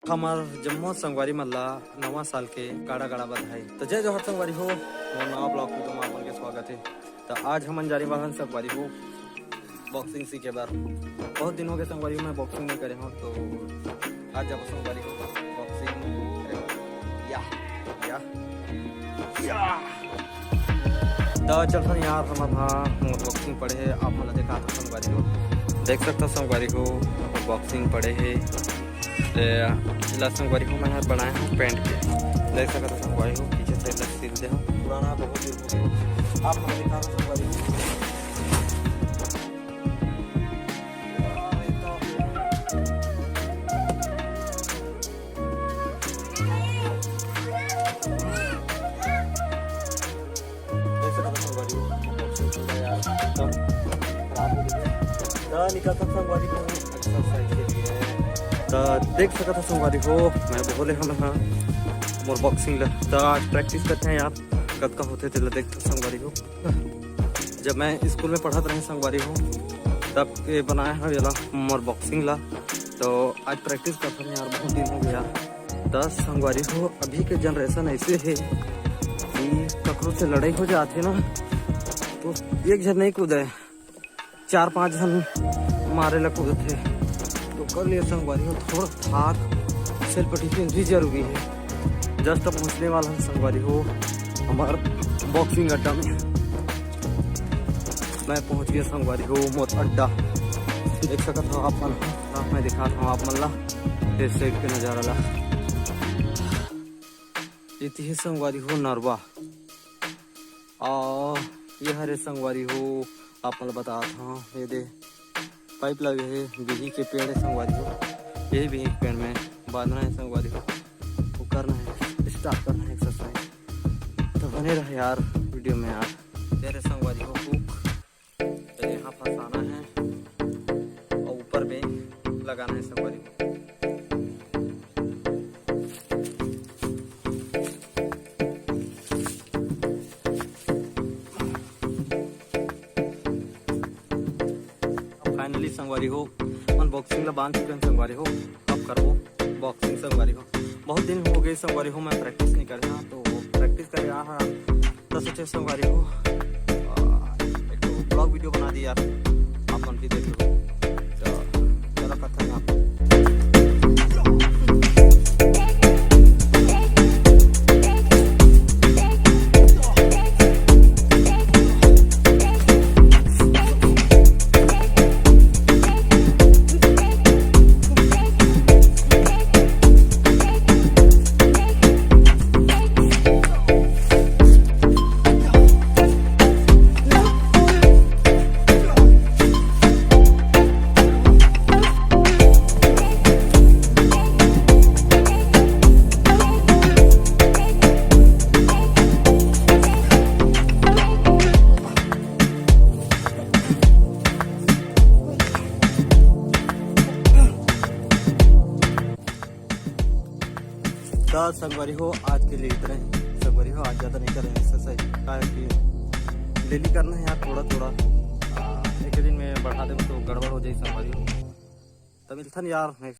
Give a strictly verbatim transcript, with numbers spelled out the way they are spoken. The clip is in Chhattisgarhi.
हमर जम्मो संगवारी मन ला नवा साल के गाड़ा गाड़ा बधाई। तो जय जोहार संगवारी हो, मोर नवा vlog video में आप मन के स्वागत है। तो आज हमन जाने वाला हन संगवारी हो boxing सीखे बर। बहुत दिन हो गए संगवारी हो, मैं boxing नहीं करे हूँ, तो आज जाबो संगवारी हो boxing। या, या, या। तो चलथन यार, हमर हा मोर boxing पड़े हे, आप मन ला देखा था संगवारी हो, देख सकता संगवारी हो, boxing पड़े हे। ते ला संगवारी हो, मैं हा बनाए हूँ pant के, देख सकता संगवारी हो, पीछे से ला सिल दे हूँ, पुराना बहुत दिन हो गया। आप मन ला देखा था संगवारी हो। देख सकत हव संगवारी हो, एकदम खराब हो गई है। त निकलत हन संगवारी हो, exercise के लिए। त देख सकत हव संगवारी हो, मैं बोले हन हाँ मोर boxing ला। त आज practice करते हैं यार, कतका होथे तेला देखते संगवारी हो। जब मैं स्कूल में पढ़त रहे संगवारी हो, तब के बनाए हव येला मोर boxing ला। तो आज practice करथन यार, बहुत दिन हो गया। त संगवारी हो, अभी के generation ऐसे है कि ककरो से लड़ाई हो जाथे ना, तो एक झन नहीं कूदे, चार पांच झन मारे ला कूदथे। तो कर लिए संगवारी हो, थोड़ा थाक, self defense भी जरूरी है। Just पहुंचने वाला हूँ संगवारी हो हमार boxing अड्डा में। मैं पहुंच गया संगवारी हो मोर अड्डा। देख सकत हव आप मन, मैं दिखात हूँ आप मन ला इस side के नजारा ला। ये तो है संगवारी हो नरवा, आ ये हरे संगवारी हो, आप मन ला बतात हूँ, ये दे pipe लगे हे, बिही के पेड़ है संगवारी हो। यही बिही के पेड़ में बांधना है संगवारी हो, वो करना है, start करना है exercise। तो बने रहे यार video में यार। तेरे संगवारी हो hook, तो यहाँ फंसाना है और ऊपर में लगाना है संगवारी हो। Finally संगवारी हो, अपन boxing ला बांध चुके हैं संगवारी हो। अब करबो boxing संगवारी हो। बहुत दिन हो गए संगवारी हो, मैं practice नहीं करे हाँ, तो practice करे आ हाँ। तो सोचे संगवारी हो, आ, एक तो vlog video बना दी यार, आप मन भी देख लो। तो चलो करते हैं आप। तो संगवारी हो, आज के लिए इतना ही। संगवारी हो, आज ज़्यादा नहीं करेंगे exercise, काहे कि daily करना है यार, थोड़ा थोड़ा। आ, एक दिन में बढ़ा देबो तो गड़बड़ हो जाए संगवारी हो। तो मिलथन यार next।